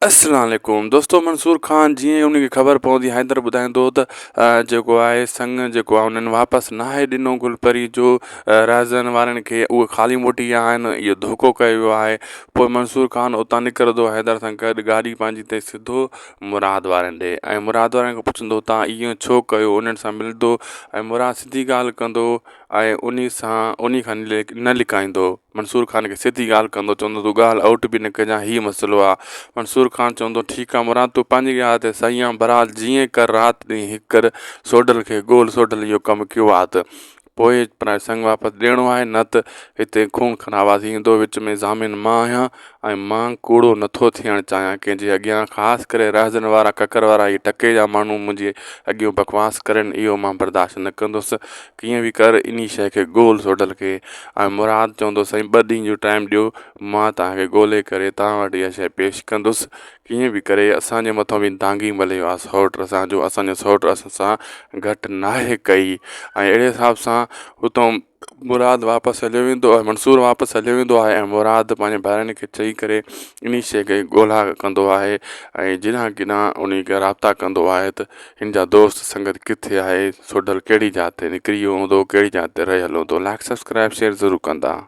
السلام عليڪم دوستو منصور خان جيئن ئي ان کي خبر پوندي حيدر ٻڌائيندو ته جيڪو آهي سڱ جيڪو آهي انهن واپس ناهي ڏنو گل پري جو رهزن وارن کي اهي خالي موٽي ويا آهن اهو ڌوڪو ڪيو ويو آهي پوء منصور خان اتان نڪرندو حيدر سان گڏ گاڏي پنهنجي تي سڌو مراد وارن ڏي ۽ مراد وارن کان پڇندو تان ايئن ڇو ڪيو انهن سان ملندو ۽ مراد سڌي ڳالهه ڪندو ۽ انهي سان انهي کان نه لڪائيندو منصور خان کي سڌي ڳالهه ڪندو چوندو تون ڳالهه آئوٽ به نه ڪجان هي مسئلو آ منصور خان چوندو ٺيڪ آ مراد تون پنهنجي ڳالهه تي صحيح آن بھرحال جيئن ڪر رات ڏينهن هڪ ڪر سوڍل کي ڳول سوڍل اهو ڪم ڪيو آ ته پوء پنهنجو سڱ واپس ڏيڻو آهي نه ته هتي خون خرابا ٿي ويندو وچ ۾ ضامن مان آهيان ۽ مان ڪوڙو نٿو ٿيڻ چاهيان ڪنهن جي اڳيان خاص ڪري رهزن وارا ڪڪر وارا هي ٽڪي جا ماڻهو منهنجي اڳيون بڪواس ڪرن اهو مان برداشت نه ڪندس ڪيئن به ڪر انهي شيء کي ڳول سوڍل کي ۽ مراد چوندو سائين ٻه ڏينهن جو ٽائيم ڏيو مان توهان کي ڳولي ڪري توهان وٽ اها شيء پيش ڪندس ڪيئن به ڪري اسان جي مٿان به دانگي ملي ويو آهي سئوٽ اسان جو اسان جو سئوٽ اسان سان گهٽ ناهي ڪئي ۽ اهڙي حساب سان هتان مراد واپس هليو ويندو آهي منصور واپس هليو ويندو آهي ۽ مراد پنهنجي ڀائرن کي چئي ڪري انهي شيء کي ڳولا ڪندو آهي ۽ جيڏانهن ڪيڏانهن انهي کي رابطا ڪندو آهي ته هن جا دوست سنگت ڪٿي آهي سوڍل ڪهڙي جاء تي نڪري ويو هوندو ڪهڙي جاء تي رهيل هوندو لائڪ سبسڪرائب شيئر ضرور ڪندا.